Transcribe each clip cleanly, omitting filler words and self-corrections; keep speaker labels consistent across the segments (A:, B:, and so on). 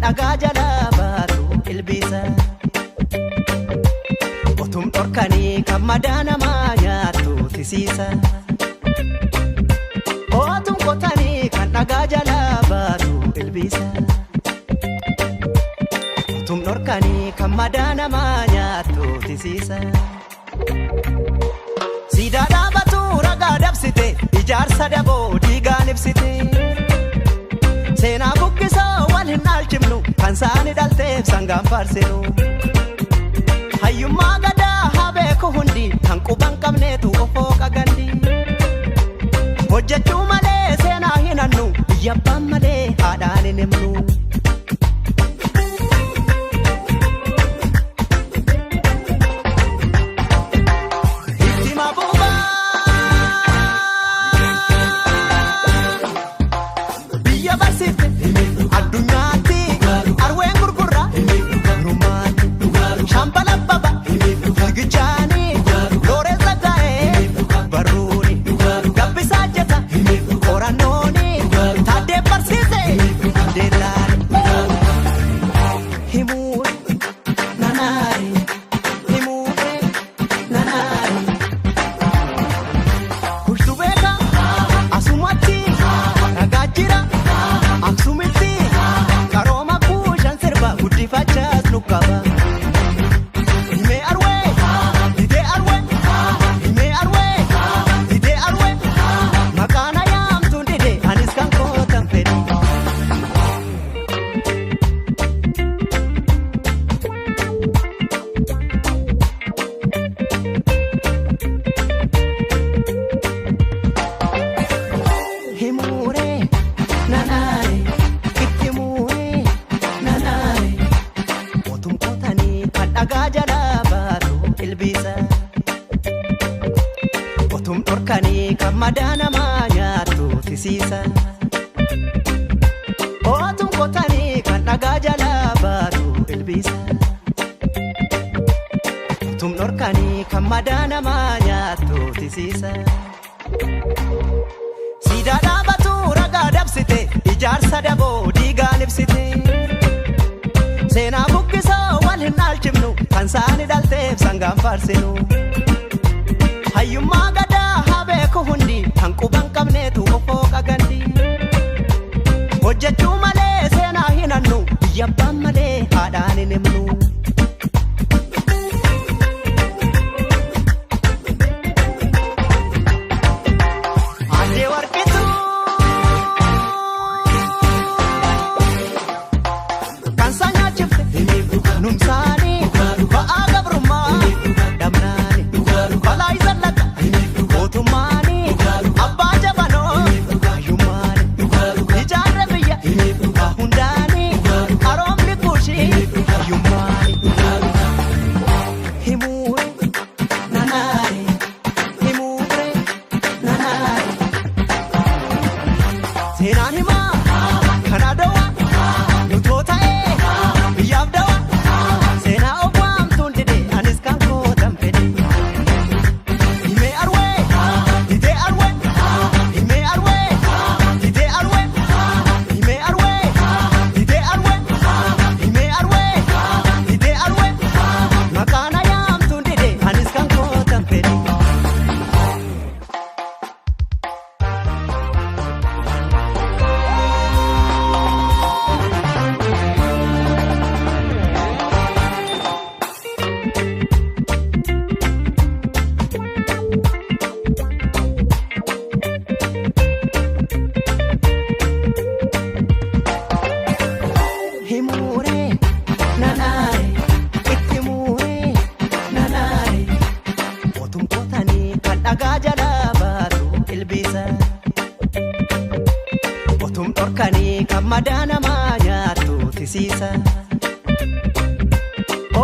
A: dhagaa jalaa baatu ilbiisa. Otum dhorkanii kan madaa namaa nyaattu tisiisa. Otum qotanii kan dhagaa jalaa baatu ilbiisa. Otum dhorkanii kan madaa namaa nyaattu tisiisa. Siidaa dhaabatu ragaa dabsite ijaarsa daboo diigaan ibsite. Seenaa buqqisoo wal hin dhaalchifnu kan saani dhalteef sangaan faarsinu. Hayyummaa gadaa haa beeku hundi kan quban qabneetu ofoo qagandi. Hojjechuu malee seenaa hin hannu biyya abbaan malee haadhaan hin himnu. Itti mabuubaa biyya barsiifte addunyaatti arween gurgurra rumaatti shambala baba fiigichaani looreen saggaa'ee barruuni gabbisaa jeta qorannooni taaddee barsiise deellaani himuun nanaari himuun nanaari kushtu beeka asumatti ragaa jira aksumitti karooma kuushan sirba guddifachaas nu qaba. Himee arwee didee arwee himee arwee didee arwee maqaan ayaamtuun didee anis kan kootan fedhe. Himuuree nanaare itti muuree nanaare otum qotanii kan dhagaa jalaa baatu ilbiisa. Otum dhorkanii kan madaa namaa nyaattu tisiisa. Otum qotanii kan dhagaa jalaa baatu ilbiisa. Otum dhorkanii kan madaa namaa nyaattu tisiisa. Siidaa dhaabatu ragaa dabsite ijaarsa daboo diigaan ibsite. Seenaa buqqisoo wal hin dhaalchifnu kan saani dhalteef sangaan faarsinu. Hayyummaa gadaa haa beeku hundi kan quban qabneetu ofoo qagandi. Hojjechuu malee seenaa hin hannu biyya abbaan malee haadhaan hin himnu. Addee warqituu kan isaan nyaachifte numsaanii ba'aa gabrummaa dhabnaani balaa isa laqa mootummaanii abbaa jabanoo hayyummaani ijaarre biyya hundaanii qaroomni kuushii hayyummaani. Himuure nanaare himuure nanaare seenaan himaa kan adawaa nutoo ta'ee biyyaaf dawaa seenaa obwaamtuun dide anis kan kootan fedhe. Himee arwee didee arwee himee arwee didee arwee himee arwee didee arwee himee arwee didee arwee maqaan ayaamtuun dide anis kan kootan fedhe. Himuuree nanaare itti muuree nanaare otum qotanii kan dhagaa jalaa baatu ilbiisa. Otum dhorkanii kan madaa namaa nyaattu tisiisa.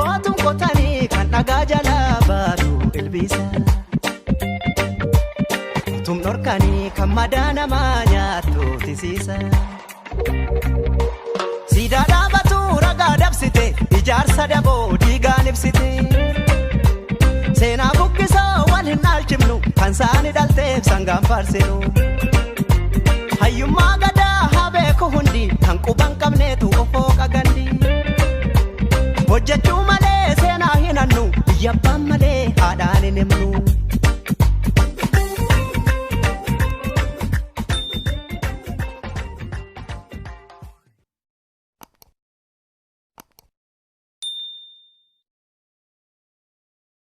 A: Otum qotanii kan dhagaa jalaa baatu ilbiisa. Otum dhorkanii kan madaa namaa nyaattu tisiisa. Siidaa dhaabatu ragaa dabsite ijaarsa daboo diigaan ibsite. Seenaa buqqisoo wal hin dhaalchifnu kan saani dhalteef sangaan faarsinu. Hayyummaa gadaa haa beeku hundi kan quban qabneetu ofoo qagandi. Hojjechuu malee seenaa hin hannu, biyya abbaan malee haadhaan hin himnu.